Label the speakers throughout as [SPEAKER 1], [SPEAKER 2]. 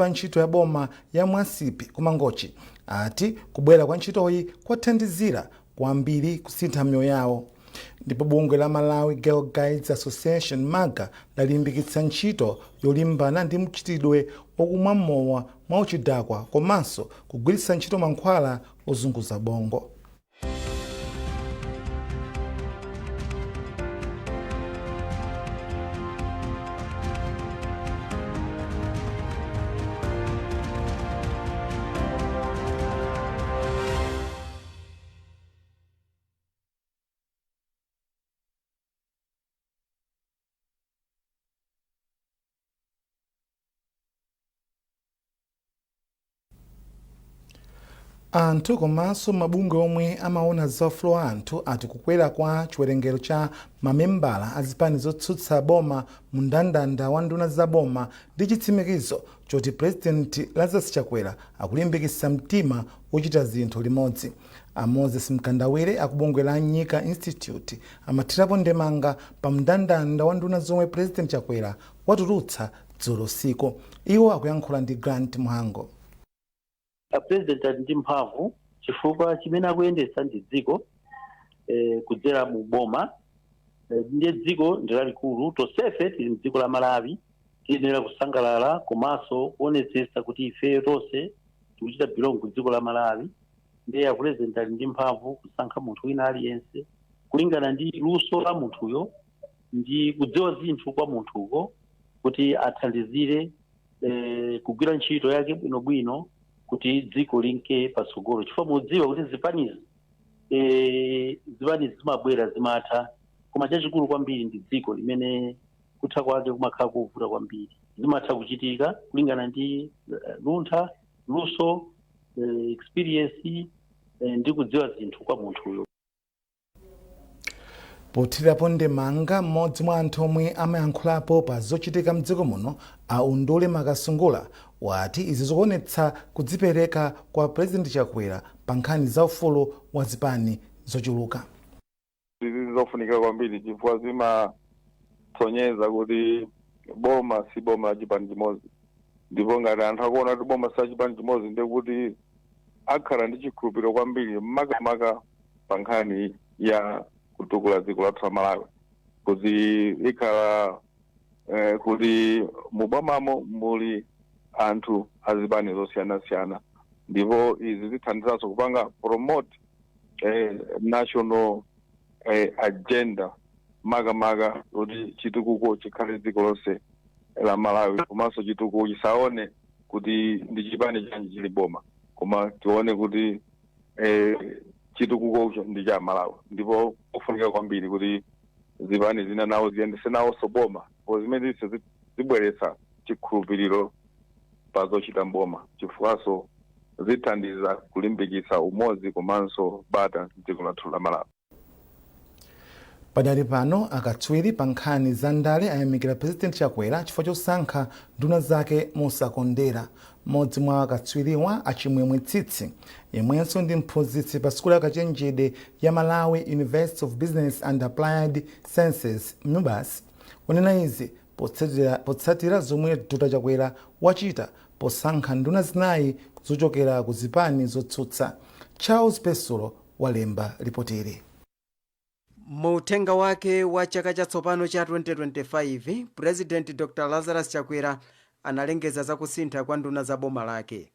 [SPEAKER 1] pa ntchito ya boma ya Mwasipi ku Mangochi ati kubwera kwa ntchitoyi kwathandizira kwambiri kusintha miyoyo yawo. Ndipo bungwe la Malawi Girl Guides Association, MAGA, lalimbikitsa ntchito yolimbana ndi mchitidwe wokumwa mowa mwauchidakwa komanso kugwiritsa ntchito mankhwala ozunguza bongo. Anthu komanso mabungwe omwe amaona za ufulu wa anthu ati kukwera kwa chiwerengero cha mamembala a zipani zotsutsa boma mu mndandanda wa nduna za boma ndi chitsimikizo choti President Lazarus Chakwera akulimbikitsa mtima wochita zinthu limodzi. A Moses Mkandawire akubungwe la Nyika Institute amathirapo ndemanga pa mndandanda wa nduna zomwe President Chakwera watulutsa dzulo usiku. Iwo akuyankhula ndi Grant Mhango.
[SPEAKER 2] A president ali ndi mphamvu chifukwa chimene akuyendetsa ndi dziko kudzera mu boma. Ndiye dziko ndi lalikulu, tonsefe tili mdziko la Malawi, tiyenera kusangalala komanso kuonetsetsa kuti ifeyo tonse tikuchita belong ku dziko la Malawi. Ndiye a president ali ndi mphamvu kusankha munthu wina aliyense kulingana ndi luso la munthuyo ndi kudziwa zinthu kwa munthuko kuti athandizire kugwira ntchito yake bwinobwino kuti dziko linke patsogolo, chifukwa mudziwa kuti zipanizi zimabwera, zimatha, koma chachikulu kwambiri ndi dziko limene kutha kwake kumakhala kovuta kwambiri. Zimatha kuchitika kulingana ndi luntha, luso, experience ndi kudziwa zinthu kwa munthuyo.
[SPEAKER 1] Pothirapo ndemanga, mmodzi mwa anthu omwe amayankhulapo pa zochitika mdziko muno, a Undule Makasungula, wati izi zikuonetsa kudzipereka kwa President Chakwera pa nkhani za ufulu wa zipani zochuluka.
[SPEAKER 3] Izi zofunika kwambiri chifukwa zimasonyeza kuti boma si boma la chipani chimodzi, ndipo ngati anthu akuona kuti boma si la chipani chimodzi, ndiye kuti akhala ndi chikhulupiriro kwambiri, makamaka pa nkhani ya kutukula dziko lathu la Malawi, kuti ikhala kuti mubomamo muli anthu azipani zosiyanasiyana, ndipo izi zithandizanso kupanga promote national agenda, makamaka kuti chitukuko chikhale dziko lonse la Malawi, komanso chitukuko chisaone kuti ndi chipani chanji chili boma, koma tione kuti chitukukocho ndi cha Malawi. Ndipo kufunika kwambiri kuti zipani zina nawo ziyendese nawonso boma, ndipo zimene zibweretsa chikhulupiriro pa zochita mboma, chifukwaso zithandiza kulimbikitsa umodzi komanso bata dziko lathu la Malawi.
[SPEAKER 1] Padali pano, akatswiri pa nkhani za ndale ayamikira President Chakwera chifukwa chosankha nduna zake mosakondera. Mmodzi mwa akatswiriwa, Achimwemwe Tsitsi, yemwenso ndi mphunzitsi pa sukulu ya kachenjede ya Malawi University of Business and Applied Sciences, MUBAS, wanena izi potsatira zomwe Dr Chakwera wachita posankha nduna zinayi zochokera ku zipani zotsutsa. Charles Pesulo walemba ripoteri.
[SPEAKER 4] Mu uthenga wake wa chaka chatsopano cha 2025, President Dr Lazarus Chakwera analengeza za kusintha kwa nduna za boma lake.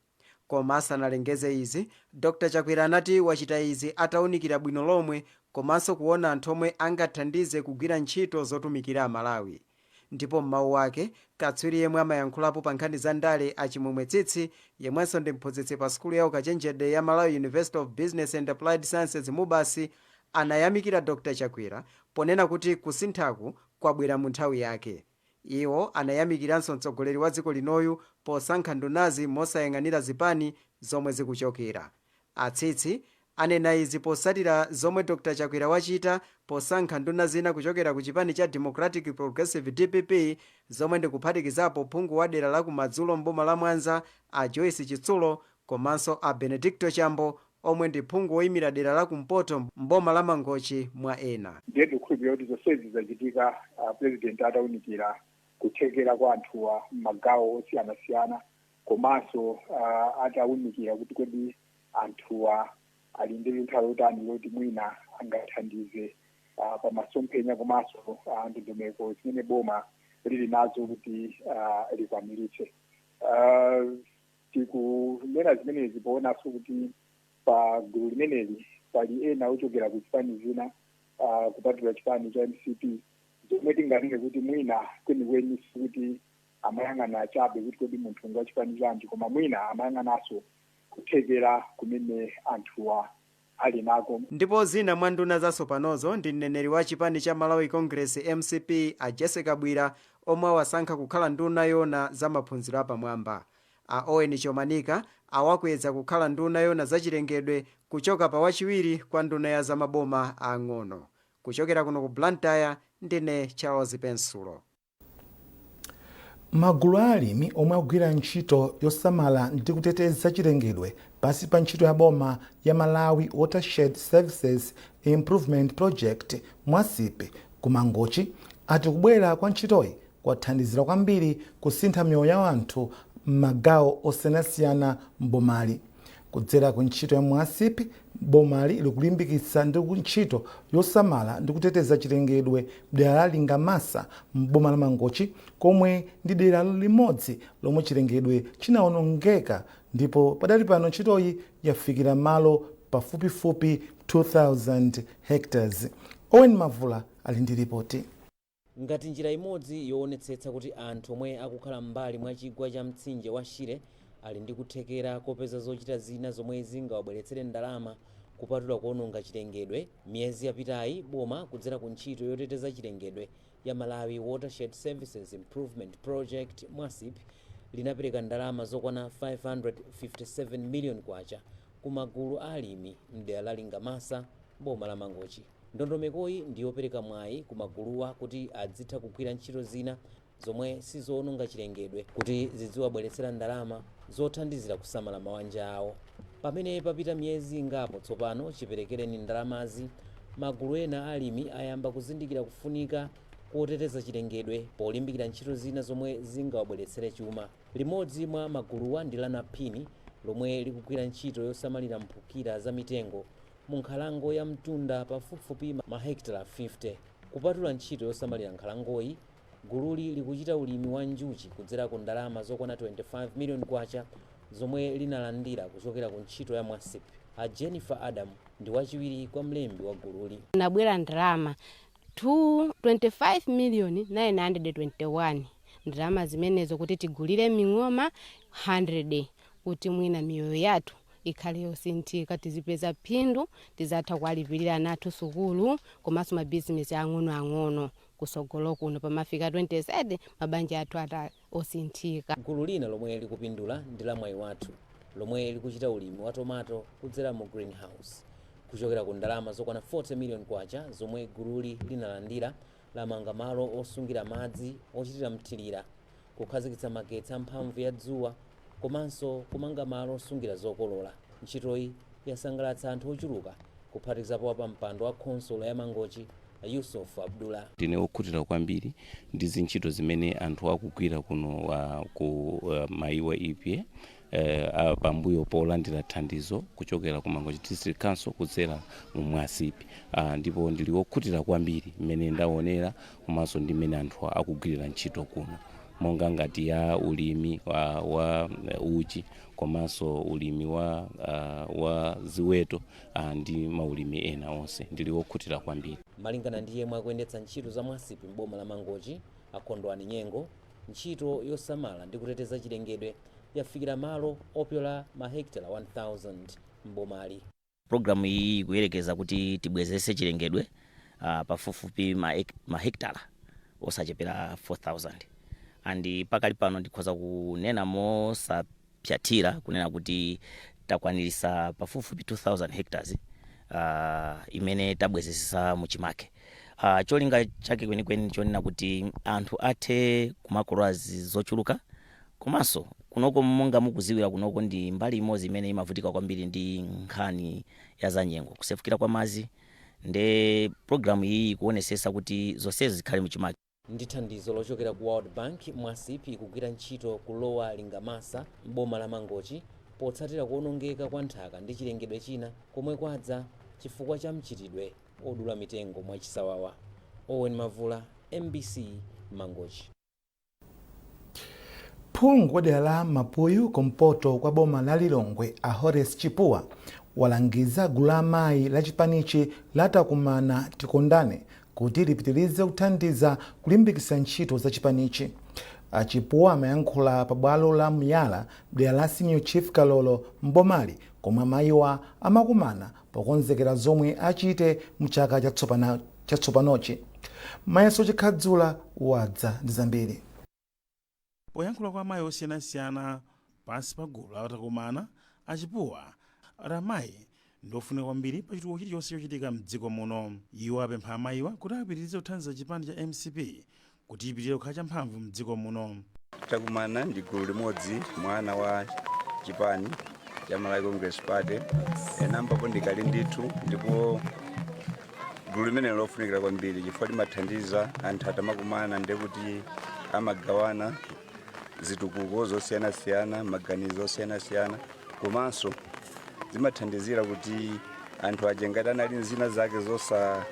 [SPEAKER 4] Koma asanalengeze izi, Dr Chakwera anati wachita izi atawunikira bwino lomwe komanso kuona anthu omwe angathandize kugwira ntchito zotumikira Amalawi. Ndipo m'mawu ake, katswiri yemwe amayankhulapo pa nkhani za ndale, Achimwemwe Tsitsi, yemwenso ndi mphunzitsi pa sukulu ya ukachenjede ya Malawi University of Business and Applied Sciences, MUBAS, anayamikira Dr Chakwera ponena kuti kusinthaku kwabwera mu nthawi yake. Iwo anayamikiranso mtsogoleri wa dziko linoyu posankha ndunazi mosayang'anira zipani zomwe zikuchokera. Atsitsi anena izi posatira zomwe Dr Chakwera wachita posankha nduna zina kuchokera ku chipani cha Democratic Progressive, DPP, zomwe ndikuphatikizapo phungu wa dera la kumadzulo mboma la Mwanza, a Joyce Chitsulo, komanso a Benedicto Chambo omwe ndi phungu woyimira dera la kumpoto mboma la Mangochi, mwa ena.
[SPEAKER 5] Ndiye ndikukhulupirira kuti zonsezi zachitika president atawunikira kuthekera kwa anthuwa m'magawo osiyanasiyana. Komanso atawunikira kuti kodi anthuwa ali ndi luntha lotani loti mwina angathandize pamasomphenya komanso ndondomeko zimene boma lili nazo kuti likwaniritse. Tikunena zimenezi poonanso kuti pa gulu limeneli pali ena ochokera ku zipani zina, kupatula chipani cha MCP, zomwe tinganene kuti mwina kwenikweni sikuti amayang'ana chabe kuti kodi munthu ngwa chipani chanji, koma mwina amayang'ananso kuthekera kumene anthuwa ali nako.
[SPEAKER 4] Ndipo zina mwa nduna zatsopanozo ndi mneneri wa chipani cha Malawi Congress, MCP, a Jessie Kabwila, omwe awasankha kukhala nduna yona za maphunziro apamwamba. A Owen Chomanika awakweza kukhala nduna yona zachilengedwe kuchoka pa wachiwiri kwa nduna ya zamaboma ang'ono. Kuchokera kuno ku Blantyre, ndine Charles Pensulo.
[SPEAKER 1] Magulu a alimi omwe akugwira ntchito yosamala ndi kuteteza chilengedwe pansi pa ntchito ya boma ya Malawi Watershed Services Improvement Project, MWASIP, ku Mangochi ati kubwera kwa ntchitoyi kwathandizira kwambiri kusintha miyoyo ya anthu m'magawo osiyanasiyana mbomali. Kudzera ku ntchito ya MWASIP, bomali likulimbikitsa ndi ntchito yosamala ndi kuteteza chilengedwe dera la Lingamasa m'boma la Mangochi, komwe ndi dera limodzi lomwe chilengedwe chinawonongeka, ndipo padali pano ntchitoyi yafikira malo pafupifupi 2000 hectares. Owen Mavula ali ndi ripoti.
[SPEAKER 6] Ngati njira imodzi yoonetsetsa kuti anthu omwe akukhala m'mbali mwa chigwa cha mtsinje wa Shire ali ndi kuthekera kopeza zochita zina zomwe zingawabweretsere ndalama kupatula kuononga chilengedwe, miyezi yapitayi boma kudzera ku ntchito yoteteza chilengedwe ya Malawi Watershed Services Improvement Project, MWASIP, linapereka ndalama zokwana 557 million kwacha ku magulu a alimi mdera la Lingamasa, boma la Mangochi. Ndondomekoyi ndiyopereka mwayi ku maguluwa kuti adzitha kugwira ntchito zina zomwe sizoononga chilengedwe kuti zidziwabweretsera ndalama zothandizira kusamala mawanja awo. Pamene papita miyezi ingapo tsopano chiperekereni ndalamazi, magulu ena alimi ayamba kuzindikira kufunika koteteza chilengedwe polimbikira ntchito zina zomwe zingawabweretsere chuma. Limodzi mwa maguluwa ndi la Naphini, lomwe likugwira ntchito yosamalira mphukira za mitengo mu nkhalango ya mtunda pafupifupi mahekitala 50. Kupatula ntchito yosamalira nkhalangoyi, gululi likuchita ulimi wa njuchi kudzera ku ndalama zokwana 25 million kwacha zomwe linalandira kuchokera ku ntchito ya MWASIP. A Jennifer Adam ndi wachiwiri kwa mlembi wa gululi.
[SPEAKER 7] Nabwera ndalama 25 million 921, ndalama zimenezo kuti tigulire ming'oma 100, kuti mwina miyoyo yathu ikhale yosinthika, tizipeza phindu, tizatha kuwalipirira ana athu sukulu komanso mabizinesi ang'onoang'ono kusogolo kuno. Pamafika 27 mabanja athu ata osinthika.
[SPEAKER 6] Gulu lina lomwe likupindula ndi la Mwayi Wathu, lomwe likuchita ulimi wa tomato kudzera mu greenhouse. Kuchokera ku ndalama zokwana 40 million kwacha zomwe gululi linalandira, lamanga malo osungira madzi ochitira mthirira, kukhazikitsa magetsi amphamvu ya dzuwa komanso kumanga malo osungira zokolola. Ntchitoyi yasangalatsa anthu ochuluka, kuphatikizapo pa mpando wa khonsolo ya Mangochi, Yusuf Abdullah.
[SPEAKER 8] Ndine wokhutira kwambiri ndi zintchito zimene anthu akugwira kuno ku Maiwa EPA pambuyo polandira thandizo kuchokera ku Mangochi District Council kudzera mu MWASIP, ndipo ndili wokhutira kwambiri mmene ndaonera komanso ndi mmene anthu akugwirira ntchito kuno, monga ngati ya ulimi wa uchi komanso ulimi wa ziweto ndi maulimi ena onse. Ndili wokhutira kwambiri.
[SPEAKER 6] Malingana ndi yemwe akuyendetsa ntchito za MWASIP m'boma la Mangochi, Akondwani Nyengo, ntchito yosamala ndi kuteteza chilengedwe yafikira malo opyola mahekitala 1000 m'bomali.
[SPEAKER 9] Programu iyi ikuyerekeza kuti tibwezese chilengedwe pafupifupi mahekitala osachepera 4000, and pakali pano ndikhoza kunena mosapyatira kunena kuti takwanirisa pafupifupi 2000 hectares imene tabwezesesa muchimake. Cholinga chake kwenikweni chonena kuti anthu athe kumakolola zochuluka, komanso kunoko monga mukuziwira, kunoko ndi mbali imodzi imene imavutika kwambiri ndi nkhani ya zanyengo, kusefukira kwa madzi, nde programu iyi ikuonesesa kuti zonsezi zikhale muchimake.
[SPEAKER 6] Ndi thandizo lochokera ku World Bank, MWASIP ikugwira ntchito ku Lower Lingamasa m'boma la Mangochi potsatira kuonongeka kwa nthaka ndi chilengedwe china komwe kwadza chifukwa cha mchitidwe odula mitengo mwachisawawa. Owen Mavula, MBC, Mangochi.
[SPEAKER 1] Phungu wa dera la Mapuyu kumpoto kwa boma la Lilongwe, a Horace Chipuwa, walangiza gulu la amayi la chipanichi la Takumana Tikondane kuti lipitirize kuthandiza kulimbikitsa ntchito za chipanichi. Achipuwa amayankhula pabwalo la Muyala, dera la Senior Chief Kalolo mbomali, komwe amayiwa amakumana pokonzekera zomwe achite mchaka chatsopanochi. Mayeso Chikhadzula wadza ndi zambiri.
[SPEAKER 10] Poyankhula kwa amayi osiyanasiyana pansi pa gulu la Takumana, Achipuwa ati amayi ndiofunika kwambiri pa chitukuko chilichonse chochitika mdziko muno. Iwo apempha amayiwa kuti apitirize kuthandiza chipani cha MCP kuti ipitirire kukhala champhamvu mdziko muno.
[SPEAKER 11] Takumana ndi gulu limodzi, mwana wa chipani cha Malawi Congress Party, enambapo ndikali ndithu, ndipo gulu limene lofunikira kwambiri chifukwa limathandiza anthu atamakumana, ndekuti amagawana zitukuko zosiyanasiyana, maganizo osiyanasiyana, komanso zimathandizira kuti anthu aja ngati anali nzina zake zosa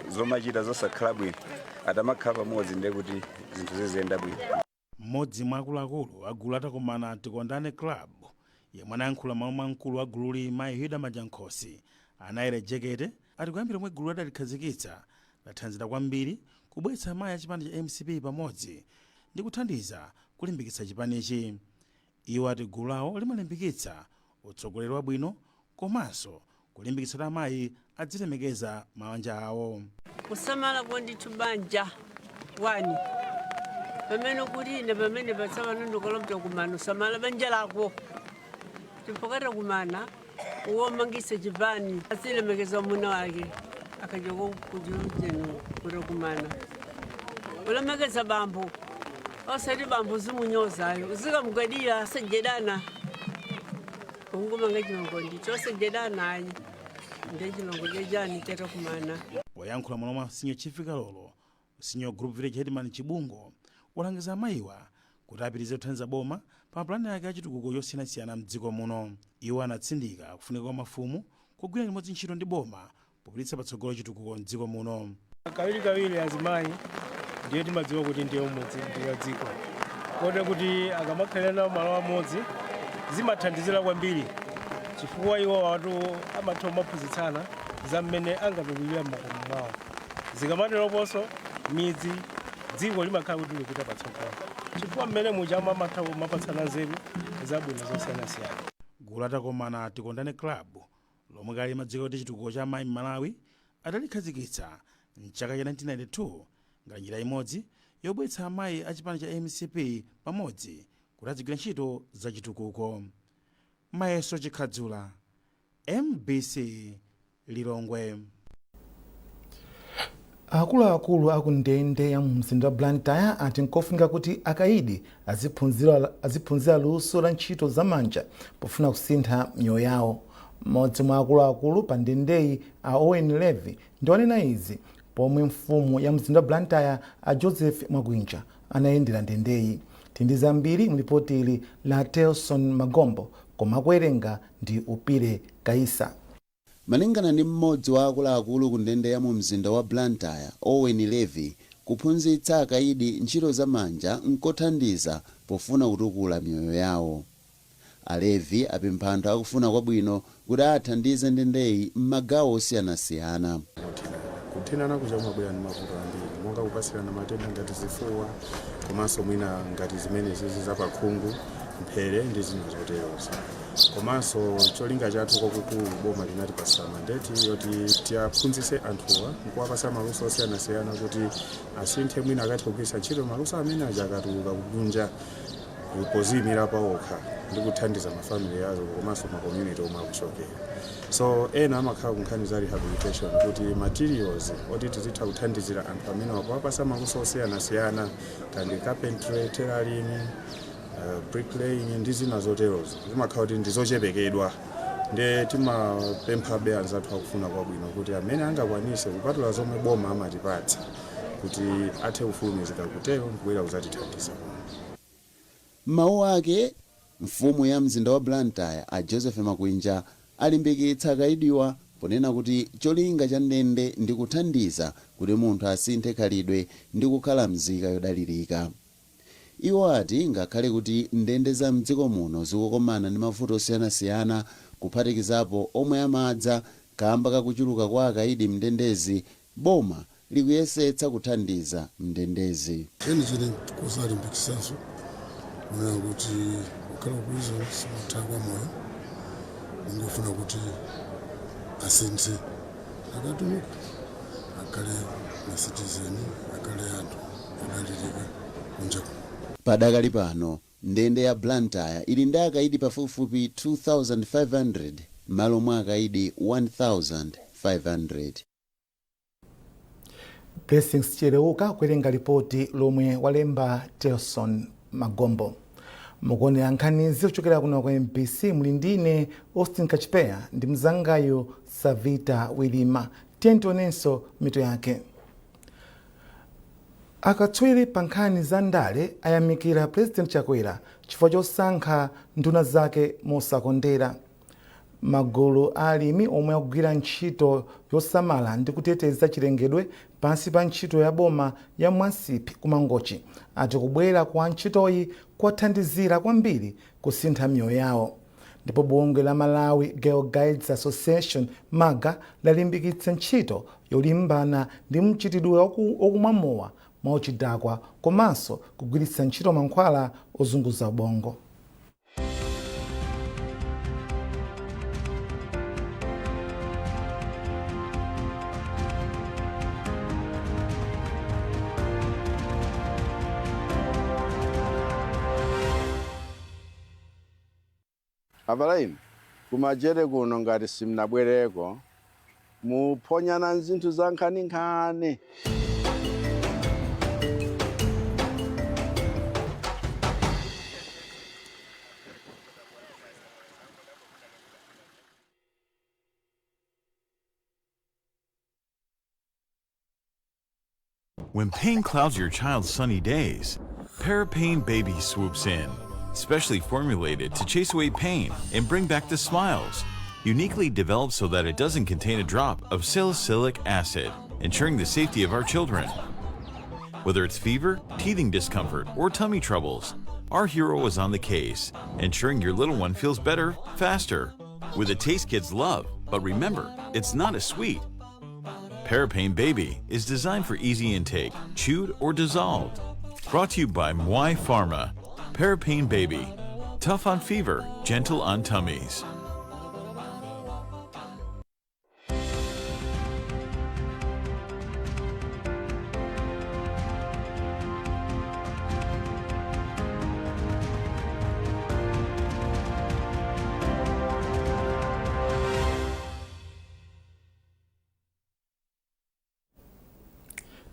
[SPEAKER 11] zomachita zosakhala bwino, atamakhala pamodzi ndekuti zinthu ziziyenda bwino.
[SPEAKER 10] Mmodzi mwa akuluakulu a gulu la Takumana Tikondane Club, yemwe anayankhula m'malo mwa mkulu wa gululi, mayi Hilda Majankhosi Anayere Jekete, ati kuyambira omwe gulu adalikhazikitsa lathandizira kwambiri kubweretsa amayi a chipani cha MCP pamodzi ndi kuthandiza kulimbikitsa chipanichi. Iwo ati gulu lawo limalimbikitsa utsogoleri wabwino komanso kulimbikitsa kuti amayi adzilemekeza mabanja awo.
[SPEAKER 12] Kusamala ndithu banja wani pamene kuti ine pamene patsapano ndikolopta kumana usamala banja lako, chifukwa kumana uwomangisa chipani azilemekeza mwamuna wake akachoka kujenu kuti kumana ulemekeza bambo, osati bambo uzimunyozayo, uzikamugwadira, asajedana ungumanga chimango ndicho osajedana ayi, ndiye chimango chachani chatakumana.
[SPEAKER 10] Poyankhula m'malo mwa Senior Chief Kalolo, Senior Group Village Headman Chibungo walangiza amayiwa kuti apitirize kuthandiza boma pa mapulani ake achitukuko yosiyanasiyana mdziko muno. Iwo anatsindika kufunika kwa mafumu kugwira limodzi ntchito ndi boma popititsa patsogolo chitukuko mdziko muno.
[SPEAKER 13] Kawirikawiri azimayi ndiye timadziwa kuti ndiye umodzi, ndiye dziko, kotero kuti akamakhalira nawo malo amodzi zimathandizira kwambiri, chifukwa iwo watu amatha kumaphunzitsana za mmene angatukulire m'makomo mwawo. Zikamateroponso midzi, dziko limakhala kuti likupita patsogolo, chifukwa mmene muja amatha kumapatsana nzeru zabwino zosiyanasiyana.
[SPEAKER 10] Gulu la Takumana Tikondane Club, lomwe kale limadziwika kuti Chitukuko cha Amayi m'Malawi, adalikhazikitsa mchaka cha 1992 ngati njira imodzi yobweretsa amayi a chipani cha MCP pamodzi kuti adzigwira ntchito za chitukuko. Mayeso Chikhadzula, MBC, Lilongwe.
[SPEAKER 1] Akuluakulu aku ndende ya mzinda wa Blantyre ati nkofunika kuti akaidi aziphunzira luso la ntchito zamanja pofuna kusintha miyoyo yawo. Mmodzi mwa akuluakulu pa ndendeyi, a Owen Levy, ndiwanena izi pomwe mfumu ya mzinda wa Blantyre, a Joseph Mwagwinja, anayendera ndendeyi. Tindi zambiri mlipoti ili la Telson Magombo, koma kuwerenga ndi Upire Kaisa.
[SPEAKER 14] Malingana ndi mmodzi wa akuluakulu ku ndende ya mu mzinda wa Blantyre, Owen Levy, kuphunzitsa akaidi ntchito zamanja nkothandiza pofuna kutukula miyoyo yawo. Alevi apempha anthu akufuna kwabwino kuti athandize ndendeyi m'magawo osiyanasiyana.
[SPEAKER 15] Kuthinana kuja kumabwera ndi mavuto ambiri, monga kupasirana matenda ngati zifuwa, komanso mwina ngati zimene zizi zapakhungu, mphere ndi zina zoterozo. Komanso cholinga chathu kwakukulu, boma linatipasa mandate yoti tiaphunzitse anthuwa nkuwapasa maluso osiyanasiyana kuti asinthe, mwina akathe kugwiritsa ntchito maluso amene aja akatuluka kunja poziyimira pawokha ndi kuthandiza mafamily yawo komanso macommunity omwe akuchokera. So ena amakhala ku nkhani za rehabilitation, kuti materials oti tizitha kuthandizira anthu amene wakuwapasa maluso osiyanasiyana kandi carpentry, tailoring, bricklaying ndi zina zoterozo, zimakhala kuti ndizochepekedwa. Nde timapemphabe anzathu akufuna kwabwino kuti amene angakwanise kupatula zomwe boma amatipatsa, Kuti athe kufulumizika kutero ndikubwera kuzatithandiza kuno.
[SPEAKER 14] M'mawu ake, mfumu ya mzinda wa Blantyre a Joseph Makwinja alimbikitsa akaidiwa ponena kuti cholinga cha ndende ndi kuthandiza kuti munthu asinthe khalidwe ndi kukhala mzika yodalirika. Iwo ati ngakhale kuti ndende za mdziko muno zikukomana ndi mavuto osiyanasiyana, kuphatikizapo omwe amadza kamba kakuchuluka kwa akaidi mndendezi, boma likuyesetsa kuthandiza mndendezi.
[SPEAKER 16] Chenicheni kusalimbikitsanso kunena kuti kukhala ku prison sikutha kwa moyo, ungofuna kuti asinthe, akatuluka akhale ma citizen, akhale anthu odalirika kunja kuno.
[SPEAKER 14] Padakali pano ndende ya Blantyre ili ndi akaidi pafupifupi 2500 m'malo mwa akaidi 1500.
[SPEAKER 1] Blessings Chereuka kuwerenga ripoti lomwe walemba Telson Magombo. Mukuonera nkhanizi kuchokera kuno ku MBC. Muli ndine Austin Kachipeya ndi mzangayo Savita Wilima. Tiye tionenso mitu yake. Akatswiri pa nkhani za ndale ayamikira President Chakwera chifukwa chosankha nduna zake mosakondera. Magulu a alimi omwe akugwira ntchito yosamala ndi kuteteza chilengedwe pansi pa ntchito ya boma ya Mwasipi kuMangochi ati kubwera kwa ntchitoyi kwathandizira kwambiri kusintha miyoyo yawo. Ndipo bungwe la Malawi Girl Guides Association, MAGGA, lalimbikitsa ntchito yolimbana ndi mchitidwe okumwa mowa mwauchidakwa komanso kugwiritsa ntchito mankhwala ozunguza ubongo.
[SPEAKER 17] Abale, kumajere kuno ngati simnabwereko, muphonyana zinthu za nkhaninkhani.
[SPEAKER 18] When pain clouds your child's sunny days, Parapain Baby swoops in. Specially formulated to chase away pain and bring back the smiles. Uniquely developed so that it doesn't contain a drop of salicylic acid, ensuring the safety of our children. Whether it's fever, teething discomfort, or tummy troubles, our hero is on the case, ensuring your little one feels better, faster. With a taste kids love, but remember, it's not a sweet. Parapain Baby is designed for easy intake, chewed or dissolved. Brought to you by Mwai Pharma. Parapain Baby. Tough on fever, gentle on tummies.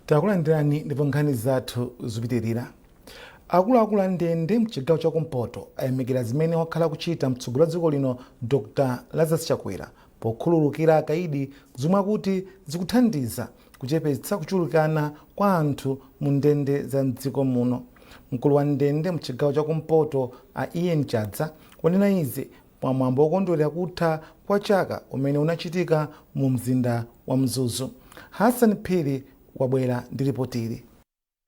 [SPEAKER 1] Takulandirani ndipo nkhani zathu zikupitirira. Akuluakulu a ndende mchigawo chakumpoto ayamikira zimene wakhala kuchita mtsogoleri wa dziko lino Dr Lazarus Chakwera pokhululukira akaidi, zomwe akuti zikuthandiza kuchepetsa kuchulukana kwa anthu mu ndende za mdziko muno. Mkulu wa ndende mchigawo chakumpoto a Ian Chadza wanena izi pamwambo wokondwerera kutha kwa chaka umene unachitika mu mzinda wa Mzuzu. Hassan Phiri wabwera ndi ripotili.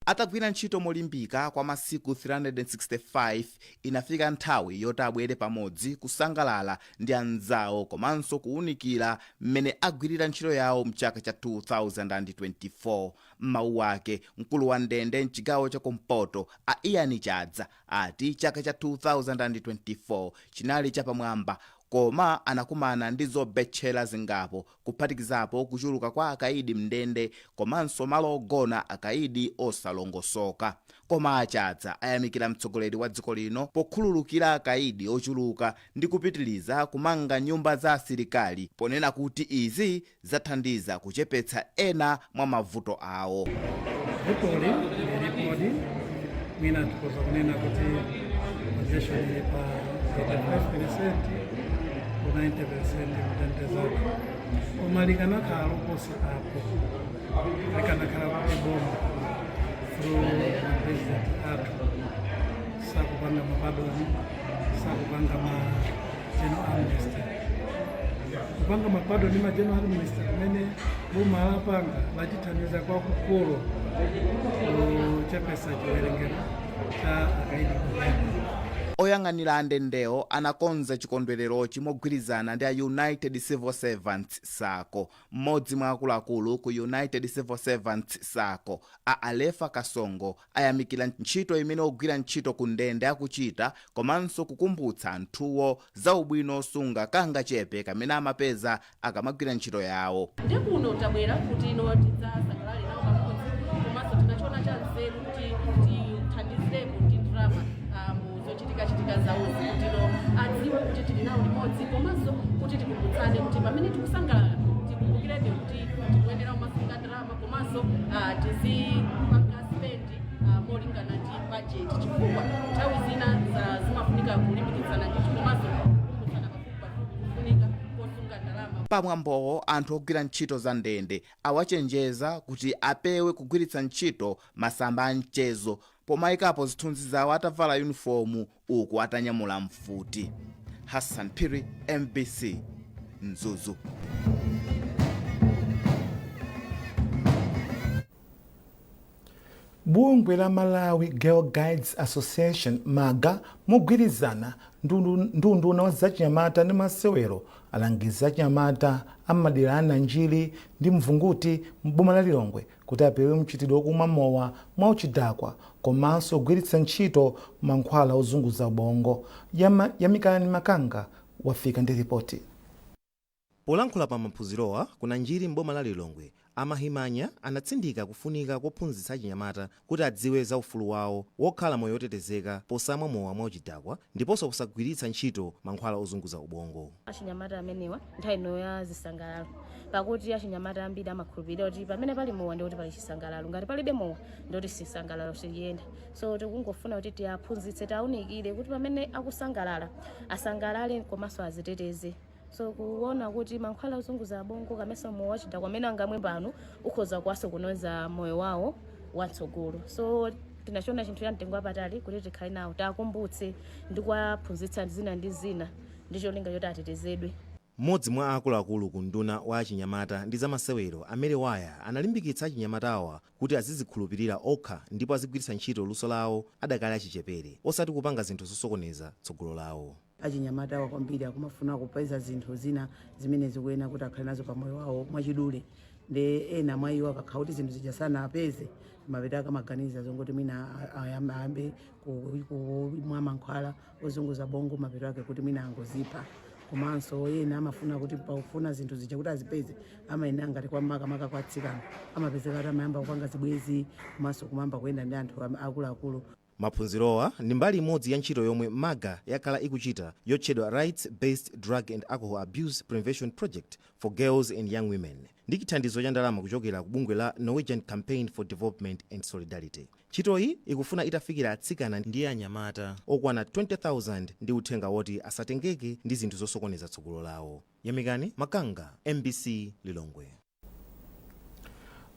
[SPEAKER 19] Atagwira ntchito molimbika kwa masiku 365, inafika nthawi yoti abwere pamodzi kusangalala ndi anzawo komanso kuwunikira mmene agwirira ntchito yawo mchaka cha 2024. M'mawu ake, mkulu wa ndende mchigawo chakumpoto a Ian Chadza ati chaka cha 2024 chinali chapamwamba, koma anakumana ndi zobetchera zingapo, kuphatikizapo kuchuluka kwa akaidi mndende komanso malo ogona akaidi osalongosoka. Koma aChadza ayamikira mtsogoleri wa dziko lino pokhululukira akaidi ochuluka ndi kupitiliza kumanga nyumba za asilikali, ponena kuti izi zathandiza kuchepetsa ena mwa mavuto awo.
[SPEAKER 20] Vutoli lilipodi, mwina tikoza kunena kuti congestion ili pa 85% ku 90% mndende zathu, koma likanakhala loposa apo. Likanakhala kuti boma through president athu sakupanga ma pardon, sakupanga ma general amnesty, kupanga ma pardon ndi ma general amnesty kumene boma lapanga lachithandiza kwakukulu kuchepesa chiwerengero cha akaidi kundende.
[SPEAKER 19] Oyang'anira andendewo anakonza chikondwererochi mogwirizana ndi a United Civil Servants SACCO. Mmodzi mwa akuluakulu ku United Civil Servants SACCO, a Alefa Kasongo, ayamikira ntchito imene ogwira ntchito ku ndende akuchita komanso kukumbutsa anthuwo za ubwino osunga kangachepe kamene amapeza akamagwira ntchito yawo.
[SPEAKER 21] Ndi kuno tabwera kuti ino tidzasangalale nawo pamodzi, komanso tinachiona cha nzeru kuti tithandizireko ndi ndalama mu zochitikachitika zawozi, kuti ino adziwe kuti tili nawo limodzi, komanso kuti tikumbutsane kuti pamene tikusangalala tikumbukirebe kuti tikuyenera kumasunga ndalama, komanso tizipanga spend molingana ndi budget, chifukwa nthawi zina zimafunika kulimbikitsana ndithu komanso kukumbutsana pafupi kufunika kosunga ndalama.
[SPEAKER 19] Pamwambowo anthu ogwira ntchito za ndende awachenjeza kuti apewe kugwiritsa ntchito masamba a mchezo pomayikapo zithunzi zawo atavala yunifomu uku atanyamula mfuti. Hassan Phiri, MBC, Mzuzu.
[SPEAKER 1] Bungwe la Malawi Girl Guides Association, MAGA, mogwirizana ndi unduna wa zachinyamata ndi masewero alangiza achinyamata amadera a Nanjiri ndi Mvunguti m'boma la Lilongwe kuti apewe mchitidwe wokumwa mowa mwauchidakwa komanso kugwiritsa ntchito mankhwala ozunguza ubongo. Yamikani Makanga wafika ndi ripoti.
[SPEAKER 22] Polankhula pa maphunzirowa ku Nanjiri m'boma la Lilongwe, a Mahimanya anatsindika kufunika kophunzitsa achinyamata kuti adziwe za ufulu wawo wokhala moyo wotetezeka posamwa mowa mwauchidakwa ndiponso posagwiritsa ntchito mankhwala ozunguza ubongo.
[SPEAKER 23] Achinyamata amenewa nthawi ino ya zisangalalo, pakuti achinyamata ambiri amakhulupirira kuti pamene pali mowa ndikuti pali chisangalalo, ngati palibe mowa ndikuti chisangalalo sichiyenda. So tikungofuna kuti tiaphunzitse, tiaunikire kuti pamene akusangalala asangalale komanso aziteteze. So kuona kuti mankhwala ozunguza bongo komanso mowa wachidakwa amene angamwe pano ukhoza kuwasokoneza moyo wawo watsogolo. So tinachiona chinthu cha mtengo wapatali kuti tikhale nawo, tiakumbutse ndi kuwaphunzitsa zina ndi zina ndi cholinga choti atetezedwe.
[SPEAKER 22] Mmodzi mwa akuluakulu ku unduna wa achinyamata ndi zamasewero, a Mary Waya, analimbikitsa achinyamatawa kuti azizikhulupirira okha ndipo azigwiritsa ntchito luso lawo adakali achichepere, osati kupanga zinthu zosokoneza tsogolo lawo.
[SPEAKER 24] Achinyamatawa kwambiri akumafuna kupeza zinthu zina zimene zikuyenera kuti akhale nazo pamoyo wawo mwachidule, ndi ena mwa iwo akakhala kuti zinthu zija sanapeze, mapeto akamaganiza zongoti mwina ayambe kumwa mankhwala ozunguza bongo, mapeto ake kuti mwina angozipha. Komanso ena amafuna kuti pakufuna zinthu zija kuti azipeze, amayenera ngati kwa makamaka kwa atsikana amapezeka kuti amayamba kupanga zibwezi komanso kumayamba kuyenda ndi anthu akuluakulu.
[SPEAKER 22] Maphunzirowa ndi mbali imodzi ya ntchito yomwe MAGA yakhala ikuchita yotchedwa Rights Based Drug and Alcohol Abuse Prevention Project for Girls and Young Women, ndi chithandizo cha ndalama kuchokera ku bungwe la Norwegian Campaign for Development and Solidarity. Ntchitoyi ikufuna itafikira atsikana ndi anyamata okwana 20,000 ndi uthenga woti asatengeke ndi zinthu zosokoneza tsogolo lawo. Yamikani Makanga, MBC, Lilongwe.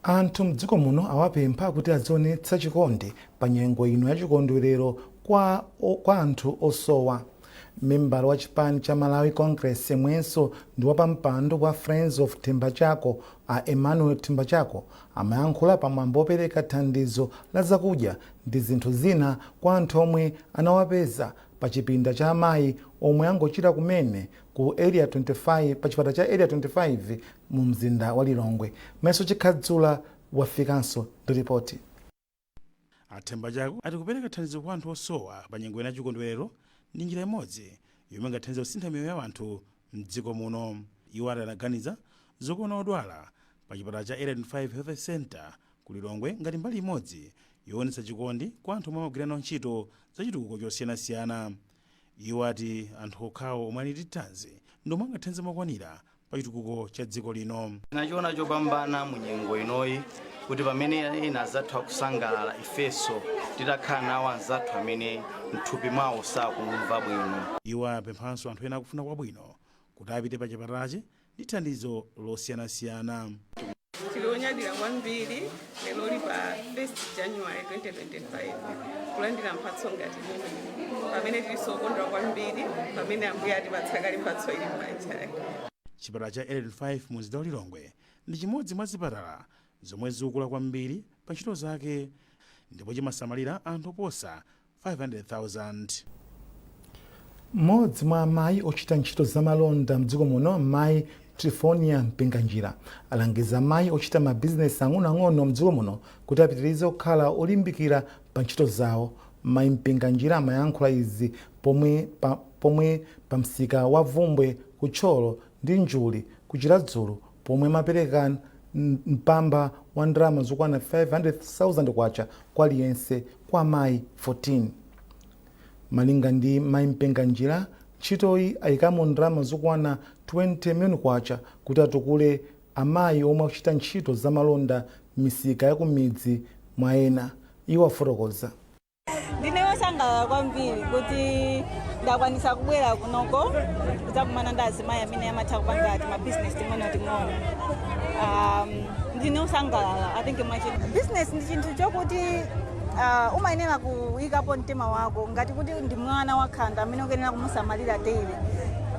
[SPEAKER 1] Anthu mdziko muno awapempha kuti azionetsa chikondi pa nyengo ino ya chikondwerero kwa anthu osowa. Membala wa chipani cha Malawi Congress yemwenso ndi wapampando wa Friends of Thembachako, a Emmanuel Thembachako, amayankhula pamwambo opereka thandizo la zakudya ndi zinthu zina kwa anthu omwe anawapeza pa chipinda cha amayi omwe angochira kumene ku Area 25, pa chipatala cha Area 25 mu mzinda wa Lilongwe. Mayeso Chikhadzula wafikanso ndi ripoti.
[SPEAKER 10] A Thembachako ati kupereka thandizo kwa anthu osowa pa nyengo ino ya chikondwerero ndi njira imodzi yomwe ingathandize kusintha miyoyo ya anthu mdziko muno. Iwo ati anaganiza zokaona odwala pa chipatala cha Area 25 Health Center ku Lilongwe ngati mbali imodzi yoonetsa chikondi kwa anthu omwe amagwira nawo ntchito za chitukuko chosiyanasiyana. Iwo ati anthu okhawo omwe ali ndi thanzi ndi omwe angathandize mokwanira pa chitukuko cha dziko lino.
[SPEAKER 25] Tinachiona chopambana mu nyengo inoyi kuti pamene ena anzathu akusangalala, ifenso titakhala nawo anzathu amene mthupi mwawo sakumva bwino.
[SPEAKER 10] Iwo apemphanso anthu ena akufuna kwabwino kuti apite pa chipatalachi ndi thandizo losiyanasiyana.
[SPEAKER 2] Ndilonyadira kwambiri lero li pa 1 January 2025 kulandira mphatso ngati imeneyi, pamene tilisokondwa kwambiri pamene Ambuye atipatsa kale mphatso ili m'manja ake.
[SPEAKER 10] Chipatala cha Area 5 mu mzinda wa Lilongwe ndi chimodzi mwa zipatala zomwe zikukula kwambiri pa ntchito zake ndipo chimasamalira anthu oposa 500,000.
[SPEAKER 1] Mmodzi mwa amayi ochita ntchito zamalonda mdziko muno, mayi Trifonia Mpinganjira, alangiza amayi ochita mabizinesi ang'onoang'ono mdziko muno kuti apitirize kukhala olimbikira pa ntchito zawo. Mayi Mpinganjira amayankhula izi pomwe pa msika wa Vumbwe ku Thyolo ndi Njuli ku Chiradzulu, pomwe amapereka mpamba wa ndalama zokwana 500,000 kwacha kwa aliyense kwa amayi 14. Malinga ndi mayi Mpinganjira, ntchitoyi ayikamo ndalama zokwana 20 miliyoni kwacha kuti atukule amayi omwe akuchita ntchito zamalonda m'misika ya kumidzi mwa ena. Iwo afotokoza.
[SPEAKER 3] Ndine wosangalala kwambiri kuti ndakwanisa kubwera kunoko kudzakumana ndi azimayi amene amatha kupanga ti mabizinesi ting'ono ting'ono. Ndine wosangalala. I think mwachi business ndi chinthu chokuti umayenera kuyikapo mtima wako ngati kuti ndi mwana wakhanda amene ukuyenera kumusamalira daily,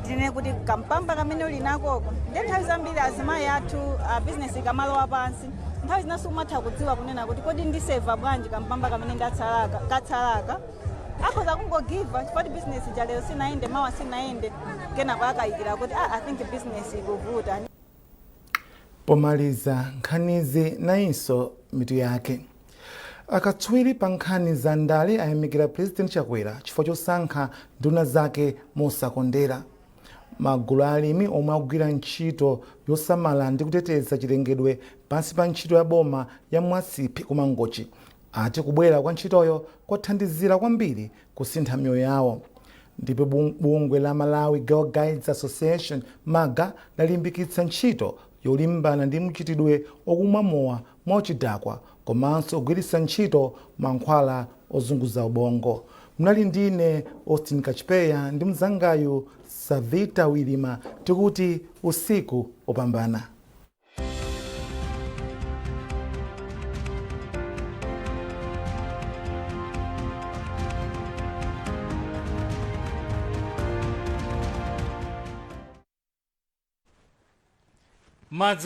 [SPEAKER 3] tinene kuti kampamba kamene uli nakoko. Ndi nthawi zambiri azimayi athu, business ikamalowa pansi, nthawi zinanso umatha kudziwa kunena kuti kodi ndiseva bwanji kampamba kamene ndatsalaka katsalaka. Akhoza kungogiva chifukwa business ija lero sinayende, mawa sinayende, kenako akayikira kuti ah, I think business ikuvuta.
[SPEAKER 1] Pomaliza nkhanizi, nayinso mitu yake. Akatswiri pa nkhani za ndale ayamikira President Chakwera chifukwa chosankha nduna zake mosakondera. Magulu alimi omwe akugwira ntchito yosamala ndi kuteteza chilengedwe pansi pa ntchito ya boma ya Mwasiphi ku Mangochi ati kubwera kwa ntchitoyo kwathandizira kwambiri kusintha miyoyo yawo. Ndipo bungwe la Malawi Girl Guides Association, MAGGA, lalimbikitsa ntchito yolimbana ndi mchitidwe okumwa mowa mwauchidakwa komanso kugwiritsa ntchito mankhwala ozunguza ubongo. Mnali ndine Austin Kachipeya ndi mzangayu Savita Wilima, tikuti usiku opambana.
[SPEAKER 4] Madzi.